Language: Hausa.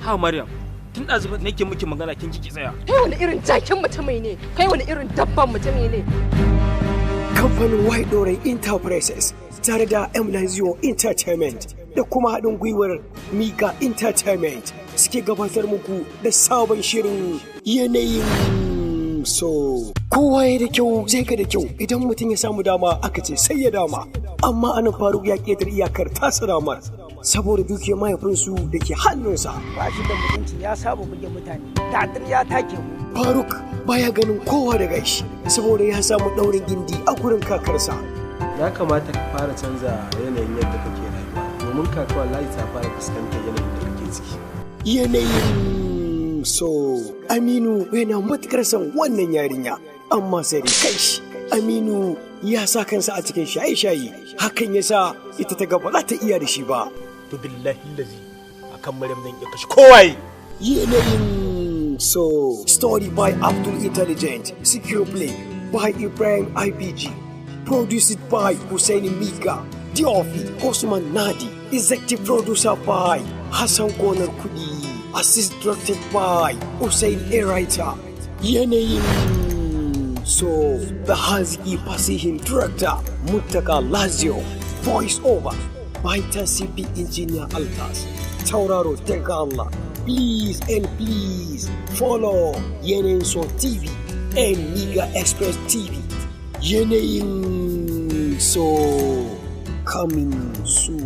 Ha Maryam, tun ɗazu nake miki magana kin ki tsaya. Kai wani irin jakin mutumi ne? Kai wani irin dabban mutumi ne? Kamfanin White Dorai Enterprises tare da M Lazio Entertainment da kuma haɗin gwiwar Mika Entertainment suke gabatar muku da sabon shirin Yanayin So. Kowa ya da kyau zai ga da kyau, idan mutum ya samu dama aka ce sai ya dama. Amma anan Faruk ya ƙetare iyakar tasa damar saboda dukiyar mahaifinsu da ke hannunsa. Ba shi da mutunci, ya saba buge mutane. Tatir ya take mu. Faruk baya ganin kowa da gashi saboda ya samu ɗaurin gindi a gurin kakarsa. Ya kamata ka fara canza yanayin yadda kake rayuwa, domin kaka wallahi ta fara fuskantar yanayin da kake ciki. Yanayin So. Aminu yana matukar son wannan yarinya, amma sai dai kai shi. Aminu ya sa kansa a cikin shaye-shaye, hakan ya sa ita ta gaba za ta iya da shi ba. To billahi lazi akan Maryam zan iya kashe kowaye. Yanayin So. Story by Abdul Intelligent, Secure Play by Ibrahim IPG, produced by Hussein Mika, Diofi Osman Nadi, Executive Producer by Hassan Gonar Kudi, Assist Directed by Hussein Eraita. Yanayin So, the Haziki Fasihin Director Muttaka Lazio, Voice Over by Tasibi Engineer Altas, Tauraro Daga Allah. Please and please follow Yanayin So TV and Mega Express TV. Yanayin So coming soon.